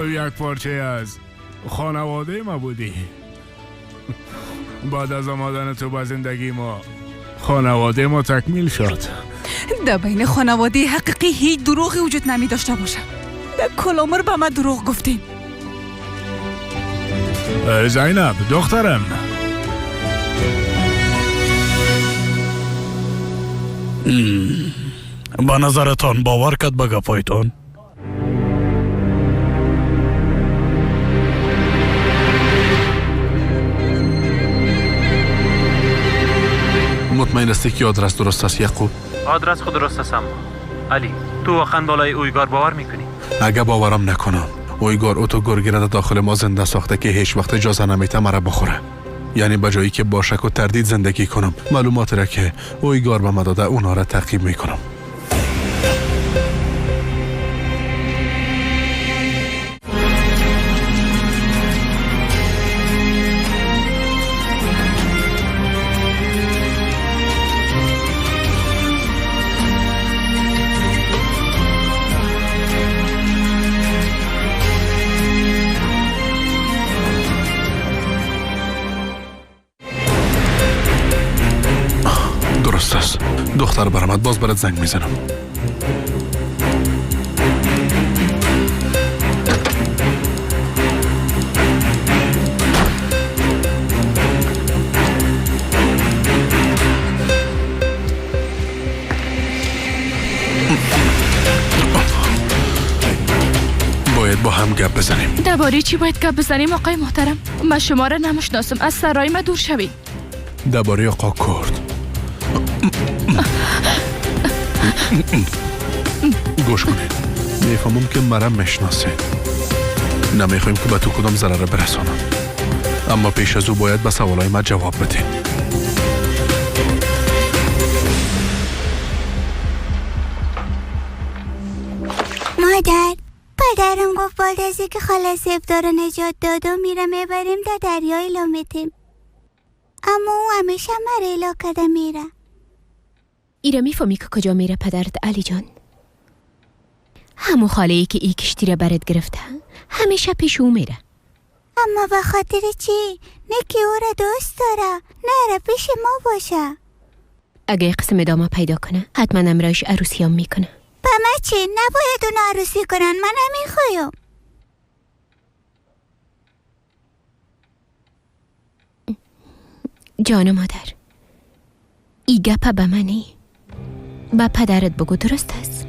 یک پارچه از خانواده ما بودی. بعد از آمدن تو به زندگی ما، خانواده ما تکمیل شد. در بین خانواده حقیقی هیچ دروغی وجود نمی داشته باشه. در کل عمر به من دروغ گفتین. زینب دخترم. به نظرتان باور کرد به گپایتان؟ مطمئن هستی که آدرس درست است یعقوب؟ آدرس خود درست است، اما علی تو واقعا بالای اویگار باور میکنی؟ اگه باورم نکنم، اویگار اوتو گرگی داخل ما زنده ساخته که هیچ وقت اجازه نمیته مرا بخوره. یعنی به جایی که با شک و تردید زندگی کنم، معلومات را که اویگار به ما داده اونها را تعقیب میکنم. درست است. دختر برآمد، باز برات زنگ میزنم. باید با هم گپ بزنیم. درباره چی باید گپ بزنیم آقای محترم؟ من شما را نمیشناسم، از سرای ما دور شوید. درباره آقا کرد. گوش کنید، میفهمم که مرا میشناسید. نمیخوایم که به تو کدام ضرر برسانم، اما پیش از او باید به سوالای ما جواب بدین. مادر، پدرم گفت بعد از اینکه خاله سفدا رو نجات داد و میره میبریم در دریای لامیتیم، اما او همیشه مرا الا کرده میره. ایره میفهمی که کجا میره پدرت علی جان؟ همون خاله ای که ای کشتی را برات گرفته همیشه پیش او میره. اما به خاطر چی؟ نه که او را دوست داره، نه را پیش ما باشه. اگه قسم ادامه پیدا کنه حتما امرایش عروسی هم میکنه. به من چی؟ نباید اون عروسی کنن، من نمیخوایم. جان مادر، ای گپه به منی، به پدرت بگو، درست است؟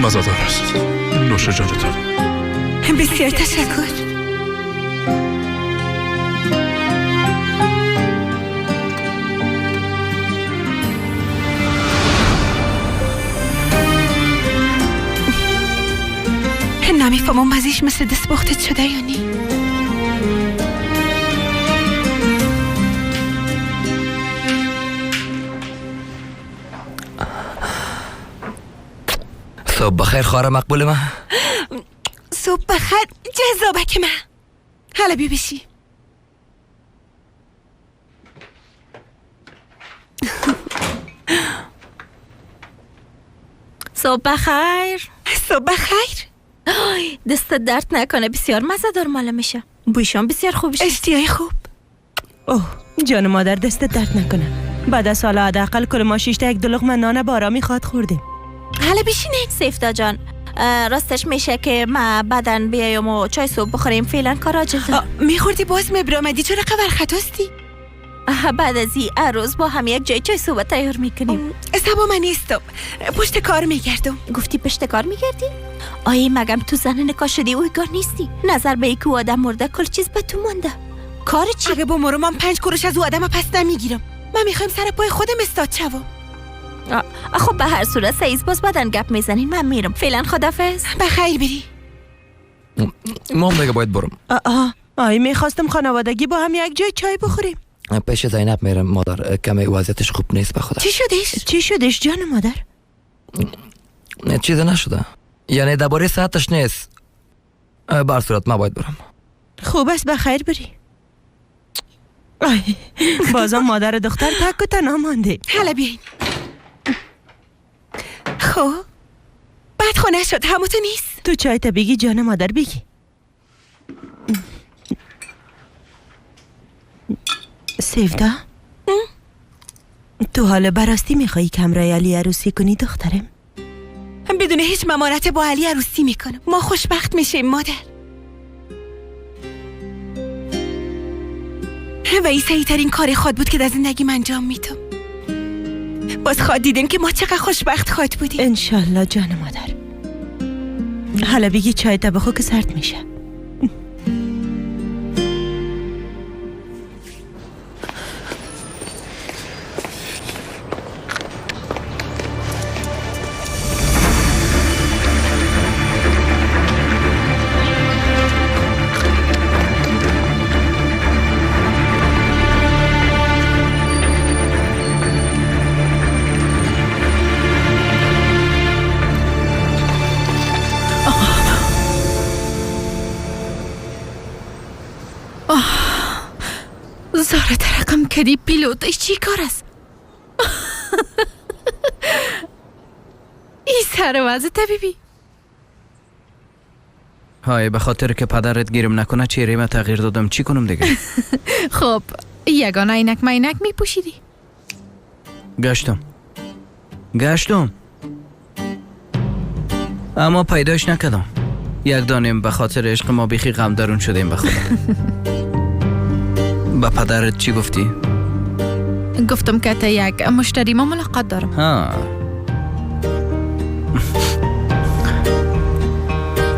مزادار است. نوش جانتان. بسیار تشکر. نمیفهمم مزیش مثل دست باختت شده یا نی. صبح بخیر خواهر مقبول من. صبح بخیر جذابک من. حالا بیا بشی. صبح بخیر. صبح بخیر. دست درد نکنه، بسیار مزه دار ماله میشه. بویشان بسیار خوب شد. اشتیای خوب. اوه جان مادر، دست درد نکنه. بعد از سال حداقل کل ما شیشته یک دو لقمه نان با آرامی خواد خوردیم. حالا بشینه. سیفتا جان، راستش میشه که ما بعدن بیایم و چای صبح بخوریم، فعلا کار عاجل دارم. میخوردی باز میبرآمدی، چرا قبر خطاستی؟ بعد از این عروس با هم یک جای چای صبح تیار میکنیم. سبا من نیستم، پشت کار میگردم. گفتی پشت کار میگردی؟ آیه مگم تو زن نکاح شدی اویگار نیستی؟ نظر به ایکو آدم مرده کل چیز به تو مانده. کار چی؟ اگه بمرم من 5 قروش از او آدم پس نمیگیرم. من میخوایم سر پای خودم استاد شوم. خب به هر صورت سعیز باز بدن گپ میزنین. من میرم فعلا، خدافظ. بخیر بری. ما هم دیگه باید برم. آی میخواستم خانوادگی با هم یک جای چای بخوریم. پیش زینب میرم مادر، کمی وضعیتش خوب نیست به خدا. چی شدش؟ چی شدش جان مادر؟ چیزی نشده، یعنی درباره صحتش نیست. بر صورت ما باید برم. خوب است، بخیر بری. آی بازم مادر دختر تک و تنها مانده. حالا بیاین. خب بعد خونه شد، همو تو نیست. تو چای تا بگی جان مادر بگی. سیفدا تو حالا براستی میخوایی که همراه علی عروسی کنی دخترم؟ بدون هیچ ممانت با علی عروسی میکنم. ما خوشبخت میشیم مادر. و این صحیح ترین کار خود بود که در زندگیم انجام میدم. باز خواد دیدین که ما چقدر خوشبخت خواهد بودیم. انشالله جان مادر. حالا بگی چای تا بخو که سرد میشه. زاره ترقم کدی پیلوتش چی کار است؟ ای سر وضع طبیبی. های به خاطر که پدرت گیرم نکنه چهره تغییر دادم. چی کنم دیگه؟ خب یگانه عینک مینک میپوشیدی. گشتم اما پیداش نکردم. یک دانیم به خاطر عشق ما بیخی غم درون شدیم به خدا. با پدرت چی گفتی؟ گفتم که تا یک مشتری ما ملاقات دارم. ها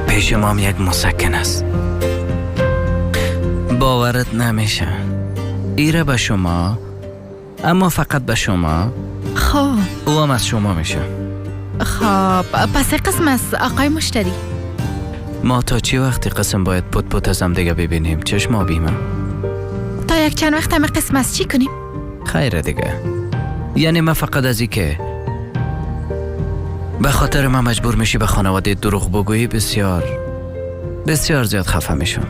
پیش ما هم یک مسکن است. باورت نمیشه. ایره به شما، اما فقط به شما. خب او هم از شما میشه. خب پس قسم است آقای مشتری. ما تا چی وقتی قسم باید پت پت از هم دیگه ببینیم؟ چشم آبی من تا یک چند وقت همه قسم از چی کنیم؟ خیره دیگه. یعنی من فقط از این که به خاطر من مجبور میشی به خانواده دروغ بگویی بسیار بسیار زیاد خفه میشم.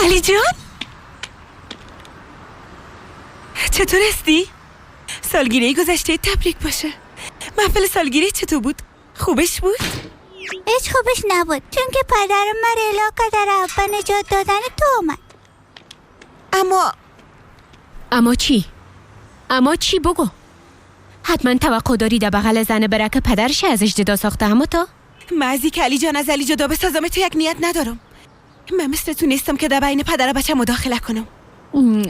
علی جان چطور هستی؟ سالگیری گذشته تبریک باشه. محفل سالگیری چطور بود؟ خوبش بود؟ هیچ خوبش نبود، چون که پدرم مرا علاقه در به نجات دادن تو آمد. اما چی؟ اما چی بگو؟ حتما توقع داری در بغل زن بره که پدرش ازش جدا ساخته. اما تا من از که علی جان از علی جدا بسازم تو یک نیت ندارم. من مثل تو نیستم که در بین پدر و بچه مداخله کنم.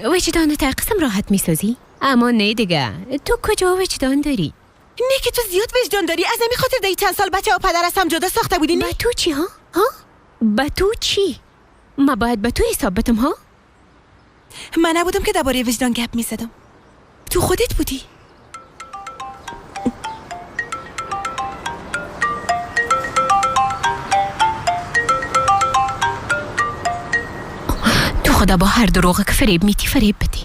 وجدان تا قسم راحت میسازی؟ اما نه دیگه، تو کجا وجدان داری؟ نه که تو زیاد وجدان داری، از همین خاطر دی چند سال بچه و پدر از هم جدا ساخته بودی. نه با تو چی ها؟ ها؟ با تو چی؟ ما باید با تو حساب بتم ها؟ من نبودم که درباره وجدان گپ میزدم، تو خودت بودی. تو خدا با هر دروغ که فریب میتی فریب بدی،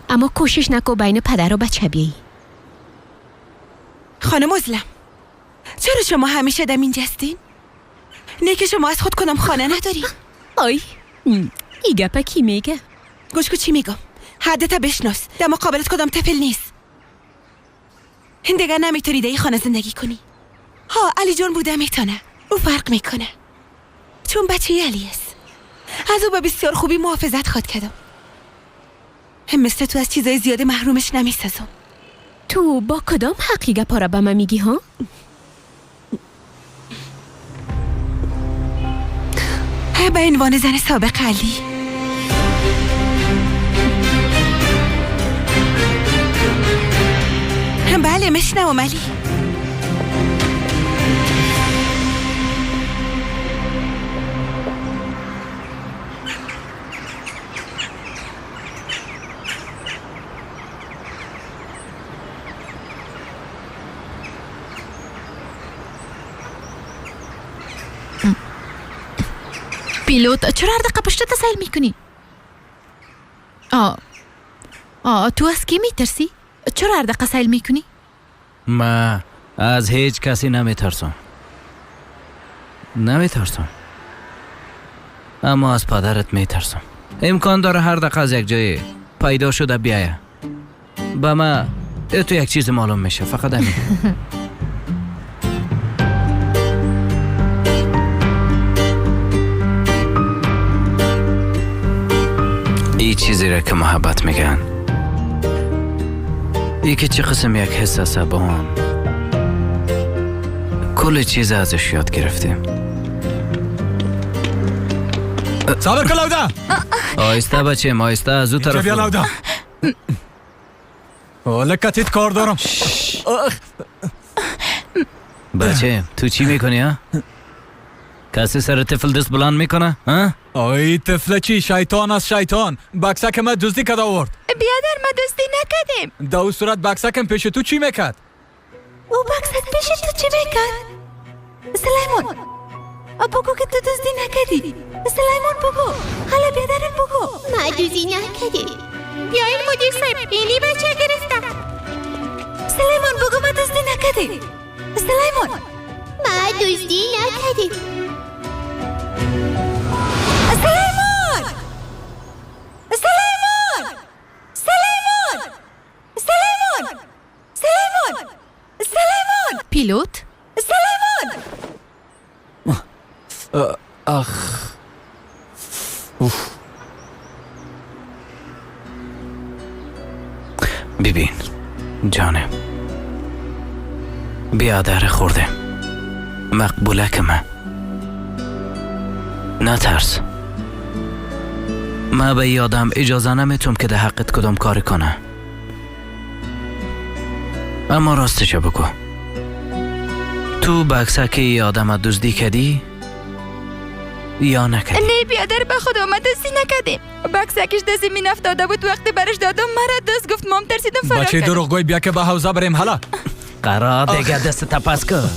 اما کوشش نکو بین پدر و بچه بیایی. خانم ازلم، چرا شما همیشه دم اینجا هستین؟ نه که شما از خود کنم خانه نداری. آی ای گپه کی میگه؟ گوش کو چی میگم، حدتا بشناس، در مقابلت کدام طفل نیست. دیگر نمیتونی در این خانه زندگی کنی. ها علی جان بوده میتونه، او فرق میکنه چون بچه علی است. از او به بسیار خوبی محافظت خواد کردم. مثل تو از چیزای زیاد محرومش نمیسازم. تو با کدام حقی گپا را به من میگی ها؟ به عنوان زن سابق علی. بله میشنوم علی. پیلوت چرا هر دقیقه پشت سیل میکنی؟ آه تو از کی میترسی؟ چرا هر دقیقه سیل میکنی؟ من از هیچ کسی نمیترسم، نمیترسم، اما از پدرت میترسم. امکان داره هر دقیقه از یک جای پیدا شده بیایه به من. تو یک چیز معلوم میشه، فقط همین. این چیزی را که محبت میگن، ای که چه قسم یک حس است با آن کل چیز ازش یاد گرفتیم. صبر کن لاودا. آهسته بچه، آهسته از او طرف. بیا لاودا. لکتیت کار دارم. بچه تو چی میکنی ها؟ کسی سر طفل دست بلند میکنه ها؟ آی طفل چی؟ شیطان است شیطان. بکسک ما دزدی کد آورد. بیادر ما دزدی نکردیم. در اون صورت بکسکم پیش تو چی میکرد؟ او بکسک پیش تو چی میکرد؟ سلیمان بگو که تو دزدی نکردی. سلیمان بگو. حالا بیادرم بگو. ما دزدی نکردیم. بیاین مدیر صاحب اینی بچه گرفتم. سلیمان بگو ما دزدی نکردیم. سلیمان ما دزدی نکردیم. سلیمان سلیمان سلیمان سلیمان سلیمان سلیمان. پیلوت سلیمان. آخ اوف. ببین جانم، بیادر خورده مقبوله که من نترس. من به یادم اجازه نمیتونم که در حقت کدام کار کنه، اما راستش بگو، تو بکسه که یادم دزدی کردی یا نکردی؟ نه بیادر به خدا ما دزدی نکردیم. بکسکش در زمین افتاده بود، وقتی برش دادم مرا دزد گفت. مام ترسیدم فرار بچه کردم. دروغگوی بیا که به حوزه بریم. حالا قرار دیگه دست تپس کن،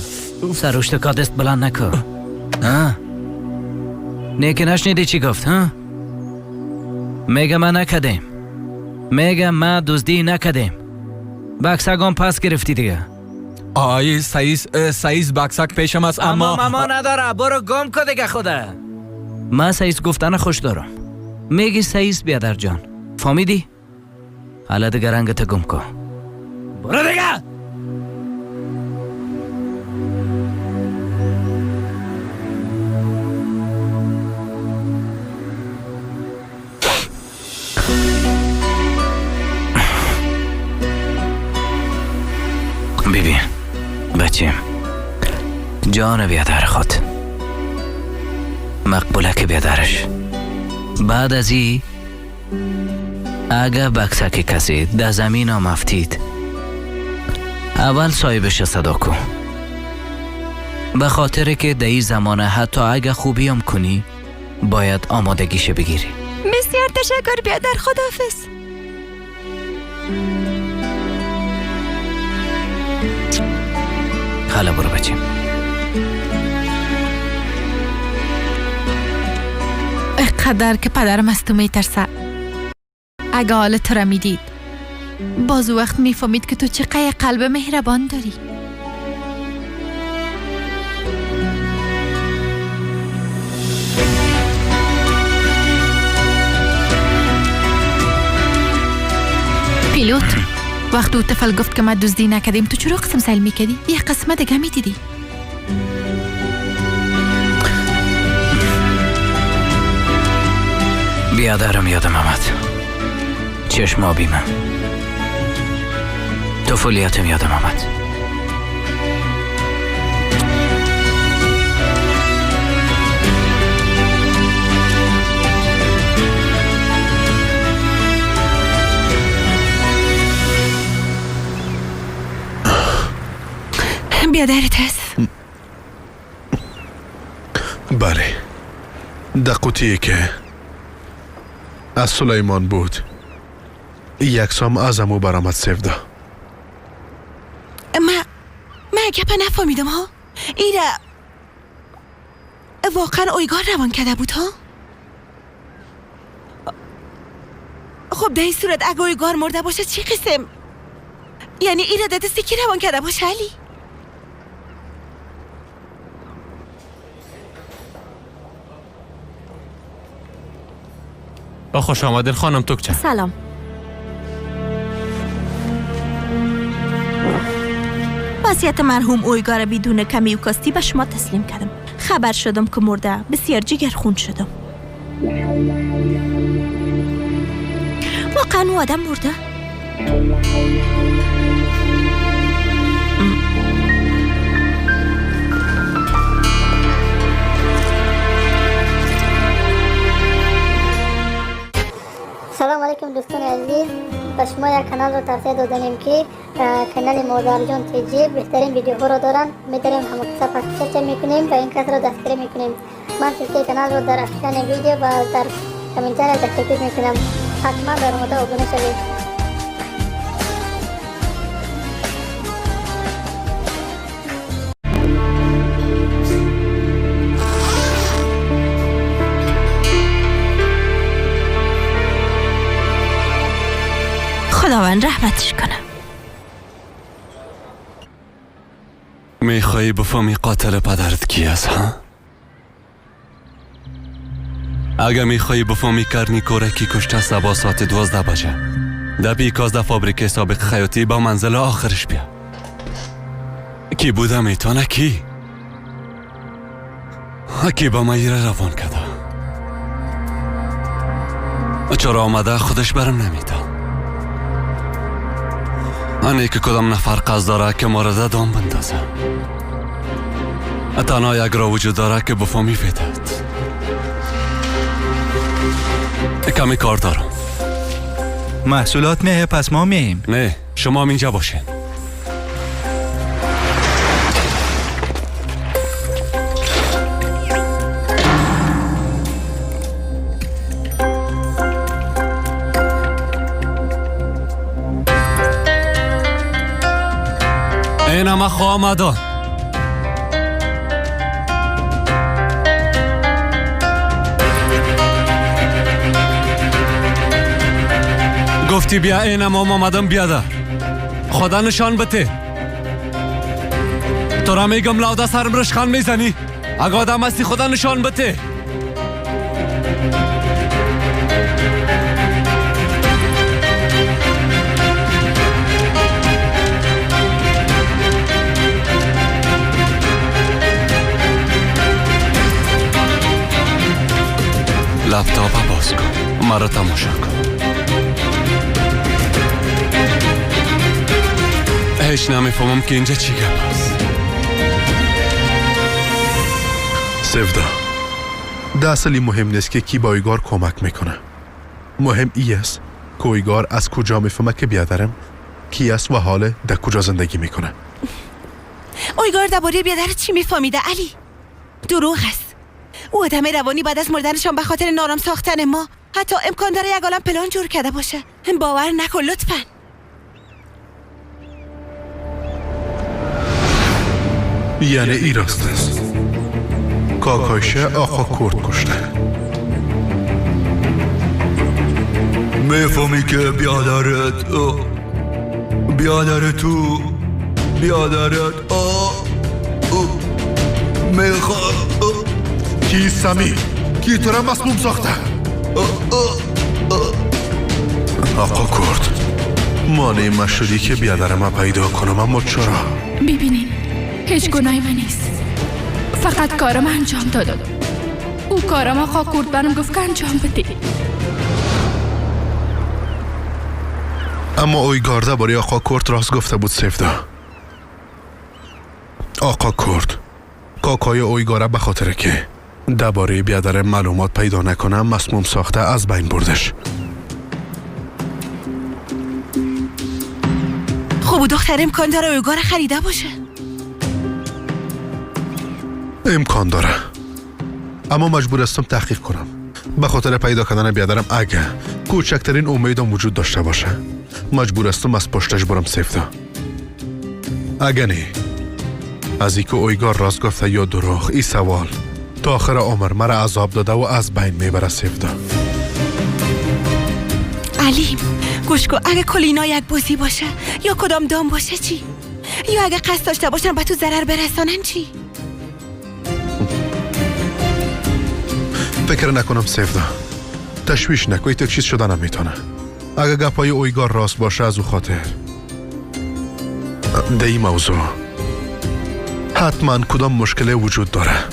سروشت کا دست بلند نکن. ها نه که نشنیدی چی گفت؟ ها میگه ما نکردیم، میگه ما دزدی نکردیم. بکسگام پس گرفتی دیگه. آی سایز بکسک پیشم است، اما اما نداره. برو گم کن دیگه خوده. من سایز گفتن خوش دارم. میگی سایز بیادر جان، فهمیدی؟ حالا دیگه رنگت گم کن، برو دیگه. ببین بچیم، جان بیادر خود مقبوله که بیادرش. بعد از ای اگه بکسک کسی در زمین هم افتید، اول صاحبش صدا کن، به خاطر که در این زمانه حتی اگه خوبی هم کنی باید آمادگیش بگیری. بسیار تشکر بیادر، خداحافظ. حالا برو بچیم. قدر که پدرم از تو میترسه. اگه حال تو را میدید باز وقت میفهمید که تو چقدر قلب مهربان داری. پیلوت وقت او طفل گفت که ما دزدی نکردیم، تو چرا قسم سیل میکردی؟ یه قسمت دیگه میدیدی. بیادرم یادم آمد، چشم آبی من، طفولیتم یادم آمد. بیادرت است؟ بله، در قوطیه که از سلیمان بود یک سام از امو برآمد سفدا. من گپه نفهمیدم ها. ایره واقعا اویگار روان کرده بود ها؟ خب در این صورت اگه اویگار مرده باشه چی قسم؟ یعنی ایره دستی کی روان کرده باشه علی؟ با خوش آمدین خانم توکچه. سلام. وصیت مرحوم اویگار بدون کمی و کاستی به شما تسلیم کردم. خبر شدم که مرده، بسیار جگر خون شدم. واقعا او آدم مرده؟ سلام علیکم دوستان عزیز، به شما یک کانال رو توصیه دادنیم که کانال مادر جان تیجی بهترین ویدیوها رو دارن. میداریم همون کسا پس میکنیم و این کس رو دستگیری میکنیم. من سلسله کانال رو در افشان ویدیو و در کامنتار دستگیری میکنم. حتما در مورد ابونه شوید. خداوند رحمتش کنه. میخوایی بفهمی قاتل پدرت کی است ها؟ اگه میخوایی بفهمی کرنی کوره کی کشته، صبح ساعت 12 بجه در بیکاز در فابریکه سابق خیاطی با منزل آخرش بیا. کی بوده میتونه؟ کی؟ کی با مایره روان کرده؟ چرا آمده خودش برم نمیده؟ آنی که کدام نفر قصد داره که ما را دام بندازه. تنها یک راه وجود داره که بفهمی فیدد. کمی کار دارم. محصولات میه پس ما میاییم. نه شما اینجا باشین. اینم آمدن. گفتی بیا، اینم آمدم بیاده. خدا نشان بده. تو را میگم لاوده سرم رشخان میزنی. اگه آدم هستی خدا نشان بده. لپتاپ باز کن، مرا تماشا کن. هیچ نمیفهمم که اینجا چی گپ است. سفدا، در اصلی مهم نیست که کی با ایگار کمک میکنه. مهم ای است که ایگار از کجا میفهمه که بیادرم کی است و حال در کجا زندگی میکنه. اویگار درباره بیادر چی میفهمیده علی؟ دروغ است. او آدم روانی بعد از مردنشان به خاطر نارام ساختن ما حتی امکان داره یک عالم پلان جور کرده باشه. باور نکن لطفا. یعنی ای راست است. کاکایشه آقا کرد کشته. میفهمی که بیادرت بیادر تو بیادرت میخواد کی سمی؟ کی تو را مسموم ساخته؟ آقا کرد مانع ما شدی که بیادر ما پیدا کنم، اما چرا؟ ببینین هیچ گناهی من نیست، فقط کارم انجام دادم. او کارم آقا کرد برم گفت که انجام بده. اما اویگارده برای آقا کرد راست گفته بود سفدا. آقا کرد کاکای اویگاره به خاطر که درباره بیادر معلومات پیدا نکنم مسموم ساخته از بین بردش. خب دختر امکان داره اویگار خریده باشه. امکان داره، اما مجبور هستم تحقیق کنم به خاطر پیدا کردن بیادرم. اگه کوچکترین امیدم وجود داشته باشه مجبور هستم از پشتش برم سفته. اگه نه، از اینکه اویگار راست گفته یا دروغ، این سوال تا آخر عمر مرا عذاب داده و از بین میبره سفته. علی گوش کن، اگه کلینا یک بازی باشه یا کدام دام باشه چی؟ یا اگه قصد داشته باشن به تو ضرر برسانن چی؟ فکر نکنم سفته. تشویش نکن، یک چیز شده نمیتونه. اگه گپای اویگار راست باشه از او خاطر در این موضوع حتما کدام مشکل وجود داره.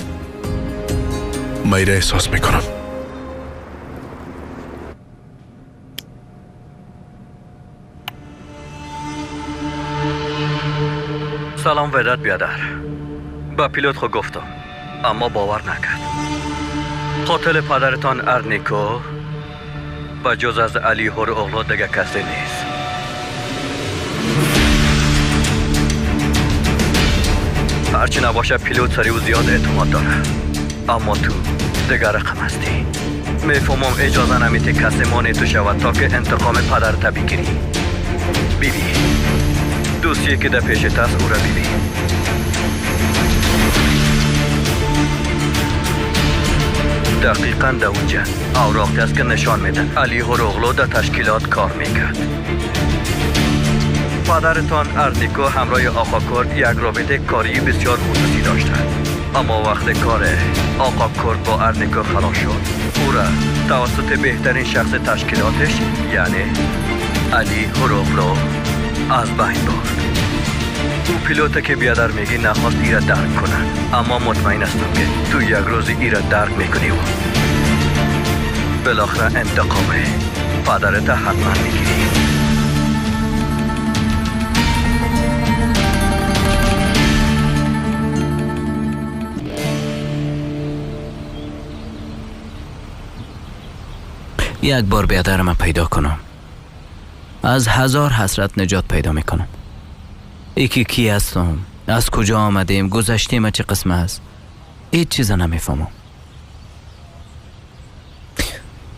من ایره احساس میکنم. سلام وداد بیادر. به پیلوت خود گفتم اما باور نکرد. قاتل پدرتان ارنیکو و جز از علی هور اغلو دیگه کسی نیست. هرچی نباشه پیلوت سری و زیاد اعتماد داره، اما تو دیگه رقم هستی. میفهمم اجازه نمیده کسی مانع تو شود تا که انتقام پدرت بگیری. بیبی دوستیه که در پیشت هست او را بیبی. دقیقا در اونجا اوراقی است که نشان میده علی هروغلو در تشکیلات کار میکرد. پدرتان اردیکو همراه آقا کرد یک رابطه کاری بسیار خصوصی داشتند، اما وقت کار آقا کرد با اردیکو خلاص شد، او را توسط بهترین شخص تشکیلاتش یعنی علی هروغلو از بین برد. او پیلوت که بیادر میگی نخواست ایره درک کنه، اما مطمئن هستم که تو یک روز ایره درک میکنی و بالاخره انتقام پدرت حتما میگیری. یک بار بیادرم پیدا کنم، از هزار حسرت نجات پیدا میکنم. یکی کی هستم، از کجا آمدیم، گذشتیم چه قسم است، هیچ چیز نمیفهمم.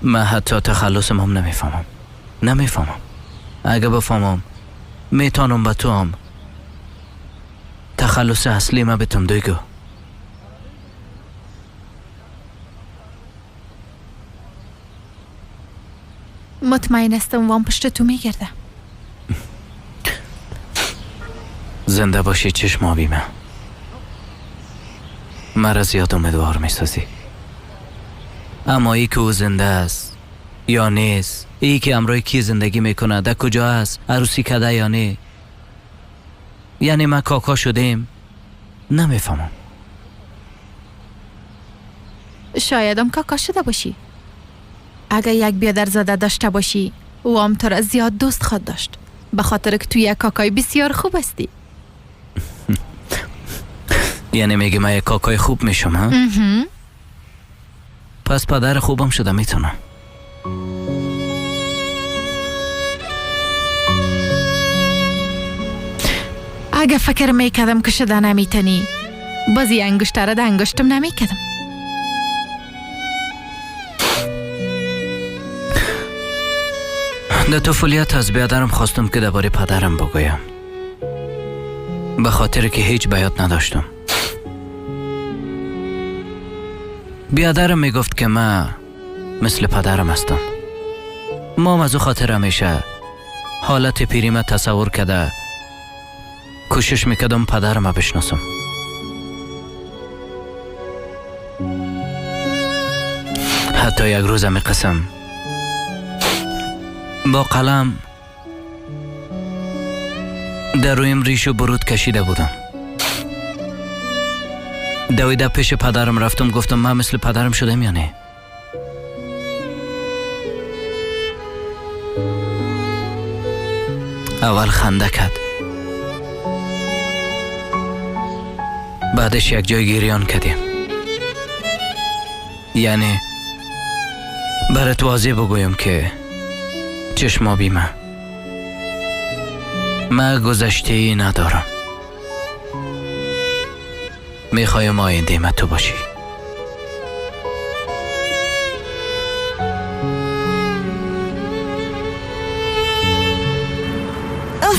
من حتی تخلصم هم نمیفهمم. اگه بفهمم میتونم به تو هم تخلص اصلی ما بتم دیگه. مطمئن هستم وام پشت تو میگرده. زنده باشی چشم آبی من. مرا زیاد امیدوار میسازی. اما ای که او زنده است یا نیست، ای که امرای کی زندگی میکنه، در کجا است، عروسی کده یا نه، یعنی ما کاکا شدیم، نمیفهمم. شایدم کاکا شده باشی. اگر یک بیادر زاده داشته باشی، او هم تو را زیاد دوست خواد داشت، به خاطر که تو یک کاکای بسیار خوب هستی. یعنی میگی من یک کاکای خوب میشم ها؟ پس پدر خوبم شده میتونم. اگه فکر میکردم که شده نمیتونی، بازی انگشتره را در انگشتم نمیکردم. در طفولیت از بیادرم خواستم که درباره پدرم بگویم، به خاطر که هیچ بیاد نداشتم. بیادرم میگفت که من مثل پدرم هستم. ما از او خاطر همیشه حالت پیریمه تصور کرده کوشش میکردم پدرم بشناسم. حتی یک روز همی قسم با قلم در رویم ریش و برود کشیده بودم. دویده پیش پدرم رفتم، گفتم من مثل پدرم شدم یا نه؟ اول خنده کرد، بعدش یک جای گریان کردیم. یعنی برات واضح بگویم که چشما بیمه من گذشته ای ندارم. میخوایم آینده ما تو باشی.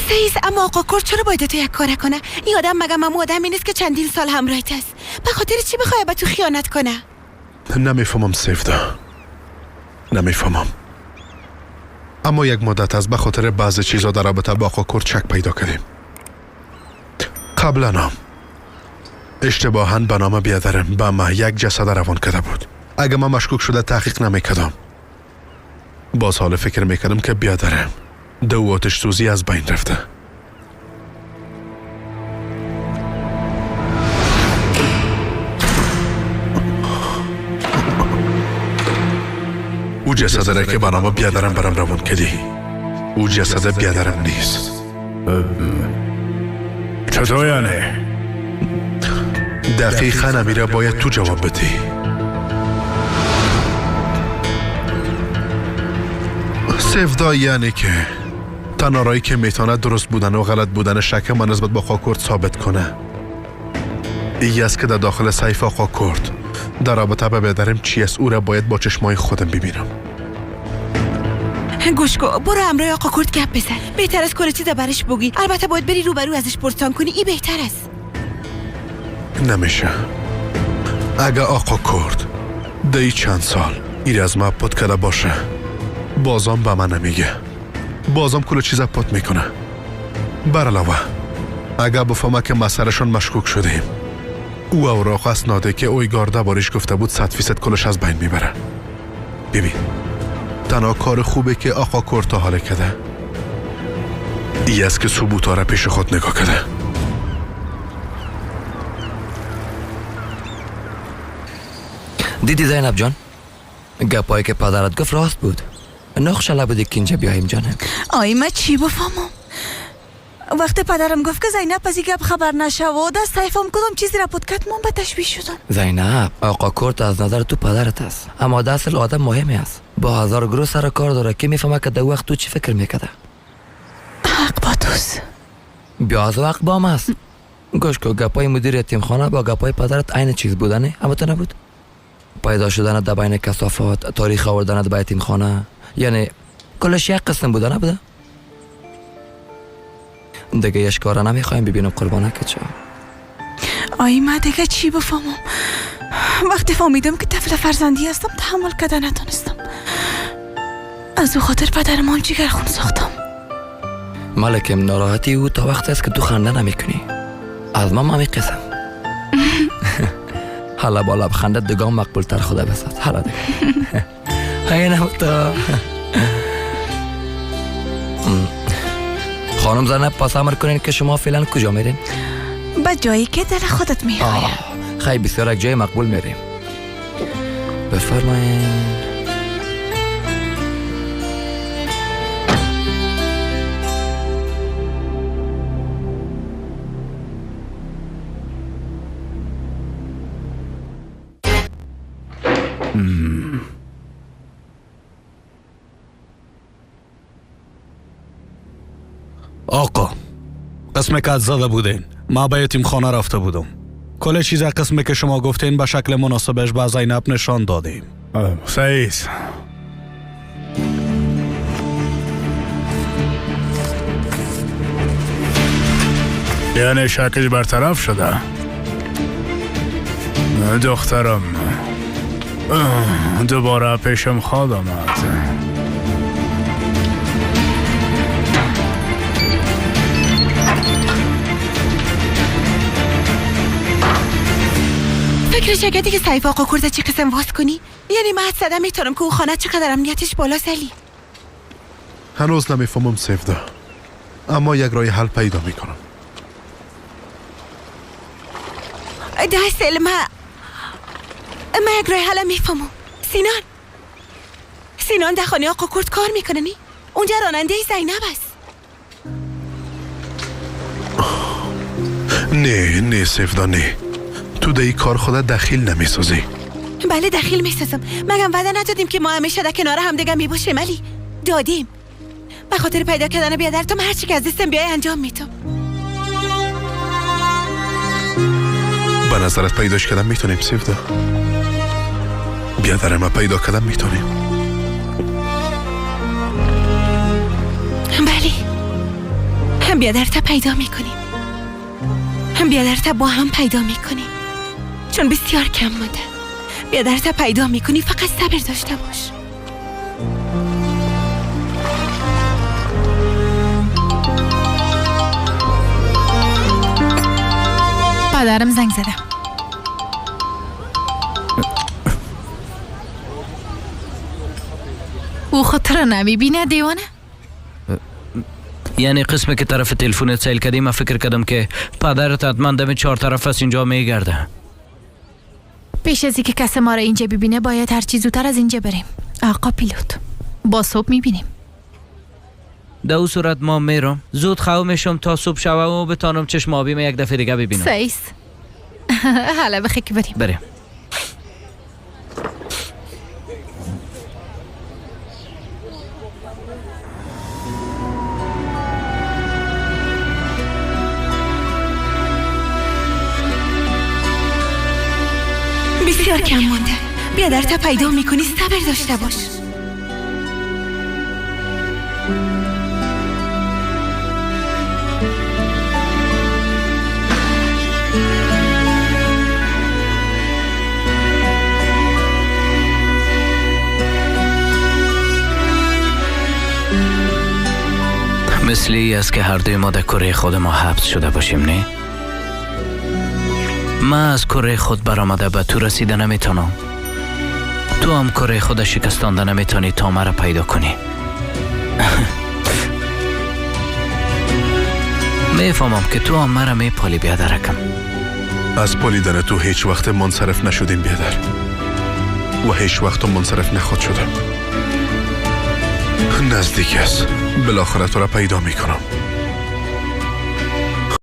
سیس، اما آقا کرد چرا باید تو یک کاره کنه؟ این آدم مگه امو آدمی نیست که چندین سال همراهت است؟ به خاطر چی بخواه به تو خیانت کنه؟ نمیفهمم سیفدا، نمیفهمم. اما یک مدت از به خاطر بعض چیزا در رابطه با آقا کرد شک پیدا کردیم. قبلا هم اشتباهاً به نام بیادرم به ما یک جسد روان کرده بود. اگه من مشکوک شده تحقیق نمیکردم، باز حال فکر میکردم که بیادرم دو آتش سوزی از بین رفته. او جسد را که به نام بیادرم برم روان کردی، او جسد بیادرم نیست. چطور یعنی؟ دقیقا امیره باید تو جواب بدی. سفدا یعنی که تنها راهی که میتونه درست بودن و غلط بودن شک من نسبت به آقا کرد ثابت کنه ای است که در داخل سیف آقا کرد در رابطه به بیادرم چی است، او را باید با چشمای خودم ببینم. گوش کن، برو همراه آقا کرد گپ بزن. بهتر از کل چیز برش بگی. البته باید بری روبرو ازش پرسان کنی، ای بهتر است. نمیشه. اگه آقا کرد دی چند سال ایر از ما پت کرده باشه، بازم به من نمیگه، بازم کل چیز پت میکنه. بر علاوه اگه بفهمه که مسئلهشون مشکوک شدیم، او اوراق اسناده که اویگار دربارش گفته بود 100% کلش از بین میبره. ببین، تنها کار خوبه که آقا کرد تا حاله کرده ای است که ثبوتا را پیش خود نگاه کرده. دیدی زینب جان، گپایی که پدرت گفت راست بود. نخشله بودی که اینجا بیاییم جانم. آی من چی بفهمم؟ وقتی پدرم گفت که زینب از این گپ خبر نشه و دست سیفم کدام چیزی را پود کرد، من به تشویش شدم. زینب، آقا کرد از نظر تو پدرت است، اما در اصل آدم مهمی است. با هزار گروه سر کار داره که میفهمه که در وقت تو چی فکر میکرده. حق با توست. بیا از حق با ما است. گوش کو، گپای مدیر یتیم خانه با گپای پدرت عین چیز بودنه، اما تو نبود. پیدا شدن در بین کثافات، تاریخ آوردن در یتیم خانه، یعنی کلش یک قسم بوده نبوده؟ دیگه یش کاره نمیخوایم ببینم قربانه که چه. آی من دیگه چی بفهمم؟ وقتی فهمیدم که طفل فرزندی هستم تحمل کرده نتونستم. از او خاطر پدرم هم جگر خون ساختم. ملکم، ناراحتی او تا وقت است که تو خنده نمیکنی. از ما همی قسم. حالا با لبخنده دگام مقبول تر خدا بسات. حالا دیگه هی نبوتا. خانم زنب، پس امر کنین که شما فعلا کجا میرین؟ به جایی که دل خودت میخواه. خیلی بسیار یک جای مقبول میریم. بفرمایین. آقا، قسم که زده بودین، ما به یتیم خانه رفته بودم. کل چیز قسمی که شما گفتین به شکل مناسبش به زینب نشان دادیم. سعید، یعنی شکش برطرف شده. دخترم دوباره پیشم خواد آمد. فکر شگردی که سیف آقا کرد چی قسم واس کنی؟ یعنی من حد زدم میتونم که او خانه چقدر امنیتش بالا سلی. هنوز نمیفهمم سیفدا، اما یک راه حل پیدا میکنم. دست من یک راه حل میفهمم. سینان در خانه آقا کرد کار میکنه نی؟ اونجا راننده زینب است. نه نه سیفدا نه، تو در این کار خود دخیل نمیسازی. بله دخیل میسازم. مگم وعده ندادیم که ما همیشه در کنار هم دیگه میباشیم؟ علی دادیم. به خاطر پیدا کردن بیادرتم هر چی که از دستم بیای انجام میتم. به نظرت پیداش کردم میتونیم سیفدا؟ بیادر ما پیدا کردم میتونیم. بله، هم بیادرت پیدا میکنیم، هم بیادرت با هم پیدا میکنیم، چون بسیار کم مانده. بیادرت پیدا میکنی، فقط صبر داشته باش. پدرم زنگ زده. او خود را نمیبینه دیوانه؟ یعنی قسمی که طرف تلفنت سیل کردی، من فکر کردم که پدرت حتما دم 4 طرف از اینجا میگرده. پیش از اینکه کس ما را اینجا ببینه باید هر چیز زودتر از اینجا بریم. آقا پیلوت، با صبح میبینیم. در او صورت ما میرم، زود خو میشم تا صبح شوه و بتانم چشم آبیم یک دفعه دیگه ببینم. سیس. حالا بخیر که بریم. بریم. بسیار کم مانده. بیادرت پیدا میکنی، صبر داشته باش. مثل ای است که هر دوی ما در کره خود ما حبس شده باشیم، نه؟ من از کره خود برآمده به تو رسیده نمیتونم، تو هم کره خود شکستانده نمیتونی تا مرا پیدا کنی. میفهمم که تو هم مرا میپالی بیادرکم. از پالیدن تو هیچ وقت منصرف نشدیم بیادر، و هیچ وقت منصرف نخواد شدم. نزدیک است، بالاخره تو را پیدا میکنم.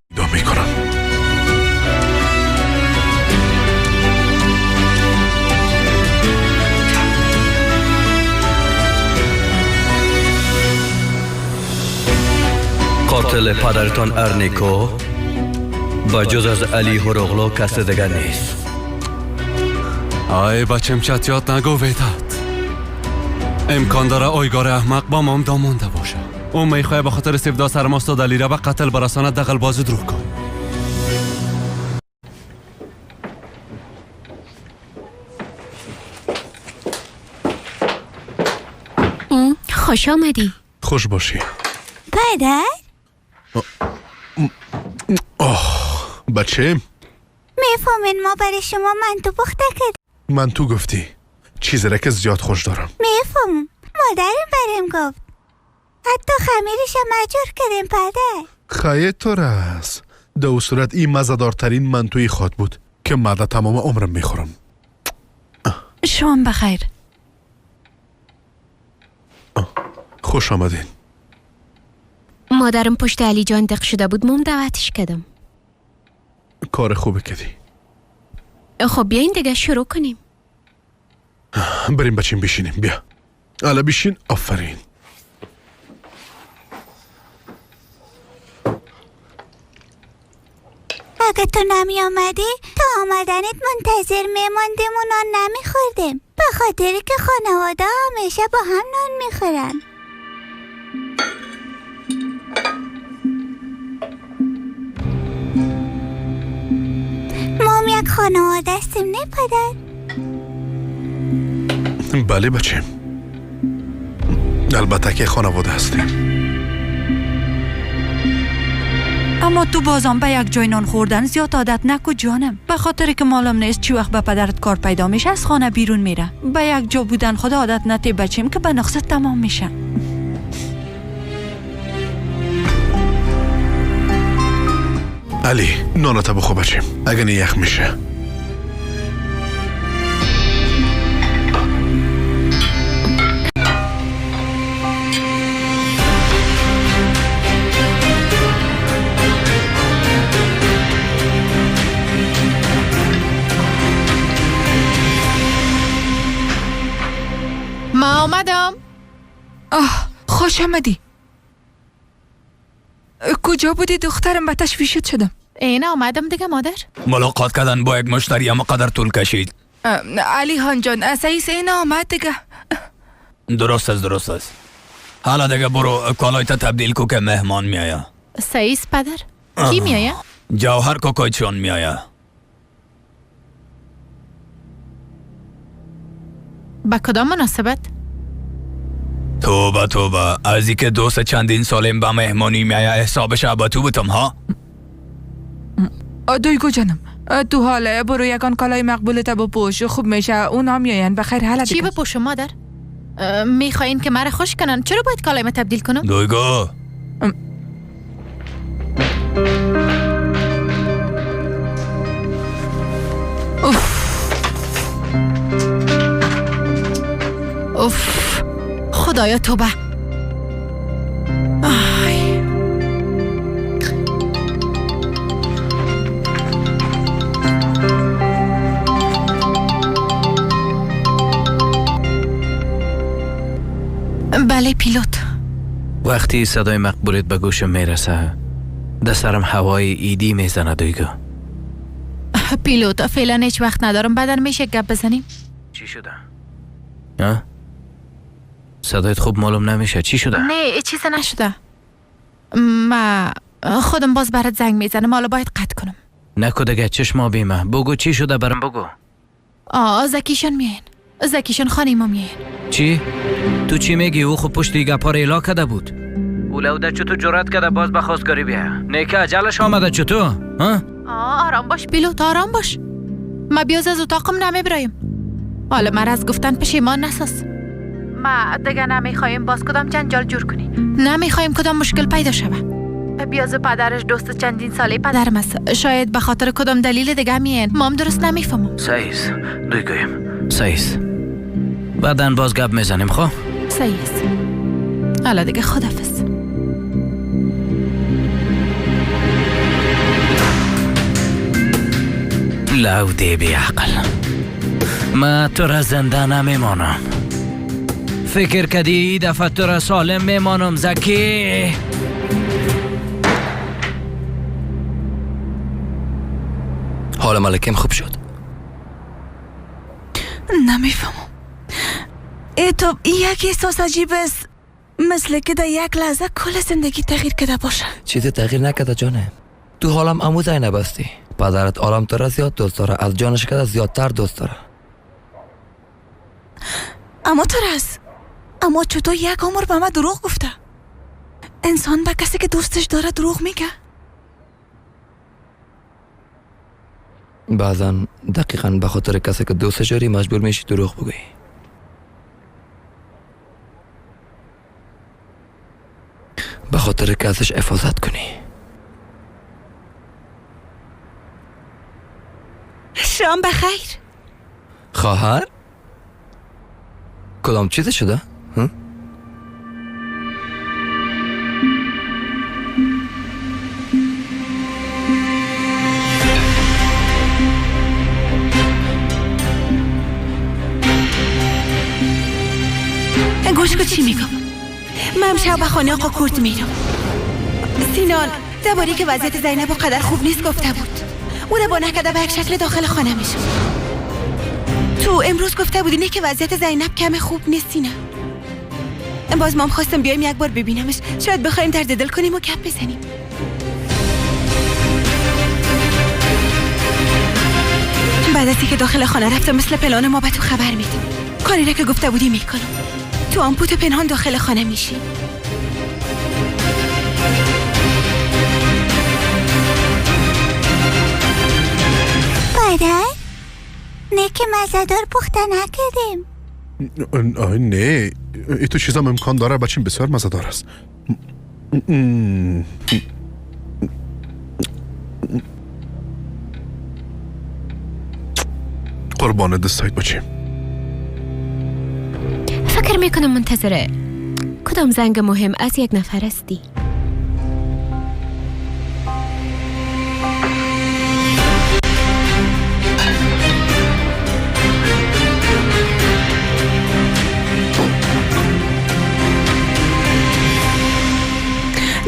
پیدا میکنم. قاتل پدرتان ارنیکو با جز از علی هروغلو کس دیگر نیست. آی بچم چتیات نگو ویداد. امکان داره اویگار احمق با مام دامانده باشه. او میخواه به خاطر سیفدا سرماست علی را به قتل برساند، دغل بازی دروغ کن. خوش آمدی. خوش باشی. پدر؟ آه بچه، میفهمین ما برای شما منتو پخته کردیم. منتو گفتی چیزی را که زیاد خوش دارم. میفهمم، مادرم بریم گفت. حتی خمیرش هم مجور کردیم پدر. خیلی تو رس. در صورت این مزه‌دارترین منتوی خود بود که من تمام عمرم میخورم. شام بخیر. خوش آمدین. مادرم پشت علی جان دق شده بود، مم دعوتش کردم. کار خوبه کردی. خب بیاین دیگه شروع کنیم. بریم بچیم بشینیم. بیا حالا بشین. آفرین. اگه تو نمی آمدی تا آمدنت منتظر میماندیم و نان نمیخوردیم، به خاطری که خانواده همیشه با هم نان میخورن. ما هم یک خانواده هستیم نه پدر؟ بله بچه، البته که خانواده هستیم. اما تو بازم به یک جای نان خوردن زیاد عادت نکو جانم، به خاطر که معلوم نیست چی وقت به پدرت کار پیدا میشه از خانه بیرون میره. به یک جا بودن خود عادت نتی بچیم که به نقصت تمام میشه. علی نانتا بخو بچیم، اگه نه یخ میشه. ما آمدم. آه خوش آمدی. کجا بودی دخترم؟ به تشویشت شدم. این آمدم دیگه مادر. ملاقات کردن با یک مشتری اما قدر طول کشید. علی خان جان سعیس این آمد دیگه. درست است درست است. حالا دیگه برو کالایت تبدیل کو که مهمان میآید. سعیس پدر کی میآید؟ جوهر کوکایچان میآید. به کدام مناسبت؟ توبه توبه، از اینکه دوست چندین سالم به مهمانی میآید حسابش با تو بودم ها؟ دویگو جانم تو حاله برو یکان کالای مقبولت بپوش خوب میشه، اونا میآین بخیر. حالا چی بپوشم مادر؟ میخواین که مرا خوش کنن، چرا باید کالای ما تبدیل کنم؟ دویگو اوف خدایا توبه. آی. بله پیلوت. وقتی صدای مقبولت به گوشم میرسه در سرم هوای ایدی میزنه دویگو. پیلوت فعلا هیچ وقت ندارم، بعدا میشه گپ بزنیم؟ چی شده؟ ها؟ صدایت خوب معلوم نمیشه، چی شده؟ نه چیز نشده، ما خودم باز برات زنگ میزنم، حالا باید قطع کنم. نکو دیگه چشما بیمه، بگو چی شده برام بگو. زکیشان میاین، زکیشان خانه ما میاین. چی؟ تو چی میگی؟ او خب پشت گپا را اعلا کرده بود. او لوده چطور جرأت کرده باز به خواستگاری بیا؟ نیکه عجلش آمده چطور؟ ها؟ آرام باش پیلوت، آرام باش. ما بیاز از اتاقم نمیبرایم. حالا مرا از گفتن پشیمان نساز. ما دیگه نمیخوایم باز کدام جنجال جور کنی، نمیخوایم کدام مشکل پیدا شوه. بیاز پدرش دوست چندین ساله پدرم است، شاید به خاطر کدام دلیل دیگه میین، ما هم درست نمیفهمم. سعیس دویگویم سعیس بعدن باز گپ میزنیم خب؟ سعیس حالا دیگه خدافظ. لودی بی عقل، ما تو را زنده نمیمانم. فکر کردی ای دفعه تو را سالم میمانم زکی؟ حال ملکم خوب شد؟ نمیفهمم. ای تو یک احساس عجیب است، مثل که در یک لحظه کل زندگی تغییر کرده باشه. چیزی تغییر نکرده جانه، تو حالم عمو زینب هستی. پدرت آرام تو را زیاد دوست داره، از جانش که زیادتر دوست داره. اما ترس، اما چطور یک عمر به من دروغ گفته؟ انسان به کسی که دوستش داره دروغ میگه؟ بعضا دقیقا به خاطر کسی که دوستش داری مجبور میشی دروغ بگویی. به خاطر که ازش حفاظت کنی. شام بخیر. خواهر؟ کدام چیز شده؟ گوش کن چی میگم. من امشب به خانه آقا کرد میرم. سینان درباره که وضعیت زینب قدر خوب نیست گفته بود. او را با نکرده به یک شکل داخل خانه میشم. تو امروز گفته بودی نه که وضعیت زینب کم خوب نیست سینا. باز مام خواستم بیایم یک بار ببینمش، شاید بخوایم درد دل کنیم و گپ بزنیم. بعد از اینکه داخل خانه رفتم مثل پلان ما به تو خبر میدم. کاری را که گفته بودی میکنم. تو آمپوت پنهان داخل خانه میشی. پدر نه که مزدار پخته نکردیم. نه ای تو چیزم امکان داره بچیم بسیار مزدار است. قربان دستایت بچیم. فکر میکنم منتظره کدام زنگ مهم از یک نفر هستی.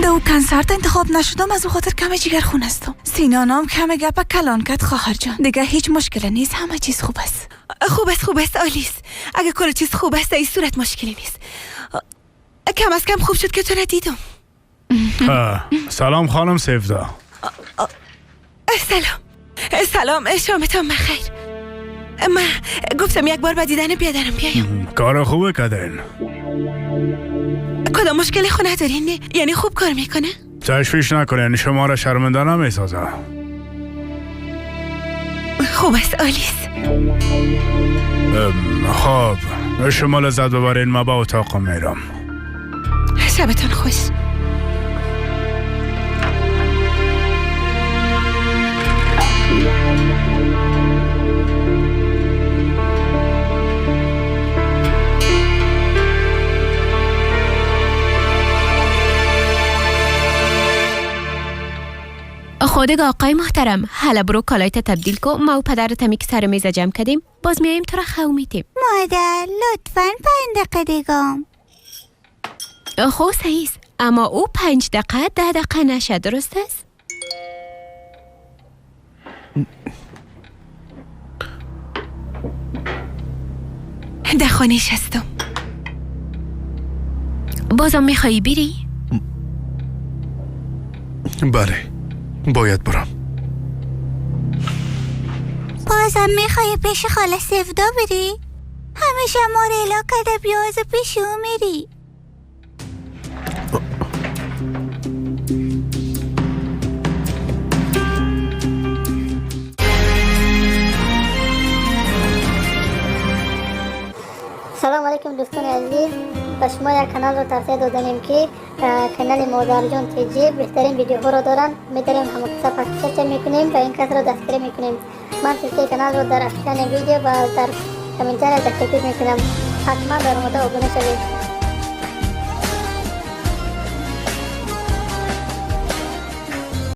دو کنسرت انتخاب نشدم، از او خاطر کم جگر خون هستم. سینانام کم گپ کلان کد خواهر جان. دیگه هیچ مشکل نیست، همه چیز خوب است. خوب است، خوب است، عالی است. اگه کل چیز خوب است این صورت مشکلی نیست. کم از کم خوب شد که تو را دیدم. سلام خانم سیفدا. سلام سلام، شامتان بخیر. من گفتم یک بار به دیدن بیادرم بیایم. کار خوبه کردین. کدام مشکل خو ندارین؟ یعنی خوب کار میکنه؟ تشویش نکنین، شما را شرمنده نمیسازه. خوب است، عالی است. خب شما لذت ببرین، ما با اتاقم میرم. شبتان خوش. خودگ آقای محترم، حالا برو کالایت تبدیل کو، ما و پدرت همی که سر میز جمع کردیم، باز میایم تو را خو میتیم. مادر لطفاً 5 دقیقه دیگم. خو صحیح است، اما او 5 دقیقه 10 دقیقه نشه، درست است؟ در خانه نشستم. بازم میخوایی بری؟ بله باید برم. بازم میخوای پیش خاله سفدا بری؟ همیشه ما رو الا کده بیاز پیش او میری. سلام علیکم دوستان عزیز، به شما یک کانال رو توصیه دادنیم که کانال مادر جان تیجی بهترین ویدیوها رو دارن. میتونیم همون کسا پاکستان میکنیم و این کس رو دستگیری میکنیم. من تلکه کانال رو در افشان ویدیو و در کامنتار دستگیری میکنم. حتما در مورد ابونه شوید.